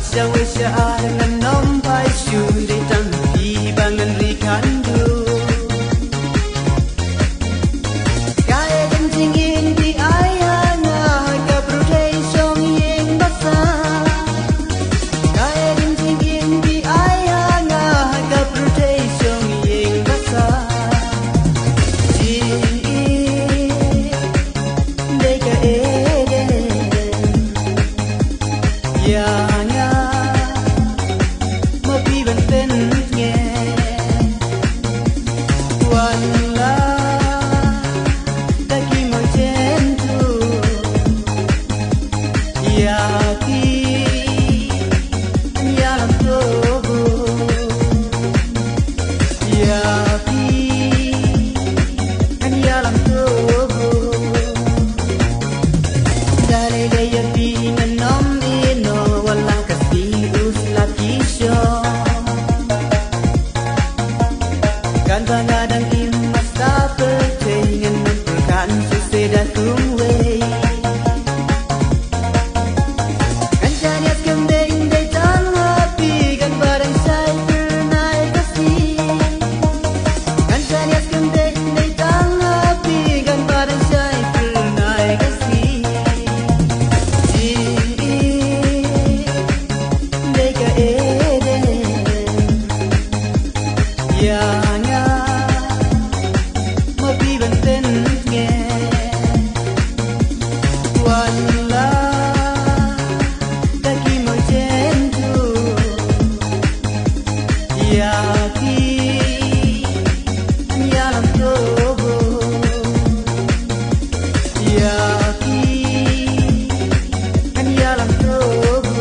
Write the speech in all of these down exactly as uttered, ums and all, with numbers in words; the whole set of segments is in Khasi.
Sha wei sha ar ngan ym phai shuh, dei tang phi ba ngan ri kynduh. Ka ïa ka jingim phi ai ha nga, ka pyrthei shong ïing basa. Ka ïa ka jingim phi ai ha nga, ka pyrthei shong ïing basa. Jingim dei ka Eden. Ïa nga ma phi ban pynkynmaw. Wan la da ki mojen tu. Ïa phi ïalam to bu. Ïa phi ïalam to bu. Dale de ïa phi ngan ym ïehnoh, wat la ka sngi u slap ki shong. Kan ba nga dang im, masta pyrthei ngan ym pyrkhat shuh, sa da kumwei. Kan janiat kynbeiñ dei tang ha phi, kan ba dang shai phyrnai ka sngi. Kan janiat kynbeiñ dei tang ha phi, kan ba dang shai phyrnai ka sngi. Jingim dei ka Eden. Ïa nga ma phi ban pynkynmaw. Wan la da ki mojen tu. Ïa phi ïalam to bu. Ïa phi ïalam to bu.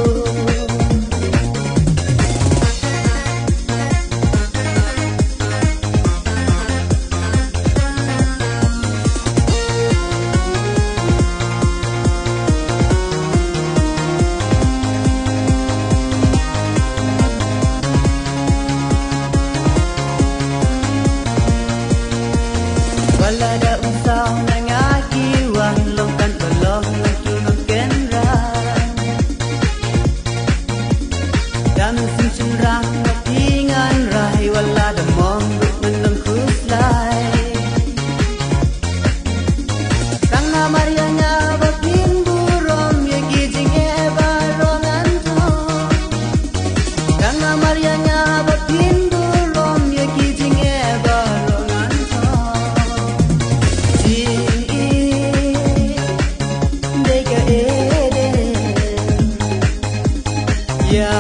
Wat la da u saw na nga ki wan, long kan ba long, long tu long ken ra. Da mynsiem shynrang ma phi ngan rai, wat la da mong ruh ngan ym khuslai. Tang namar ïa nga ba phin burom ïa ki jingeh baroh ngan thoh. Tang namar ïa nga ba phin burom ïa ki jingeh baroh ngan thoh. Jingim dei ka Eden. Ïa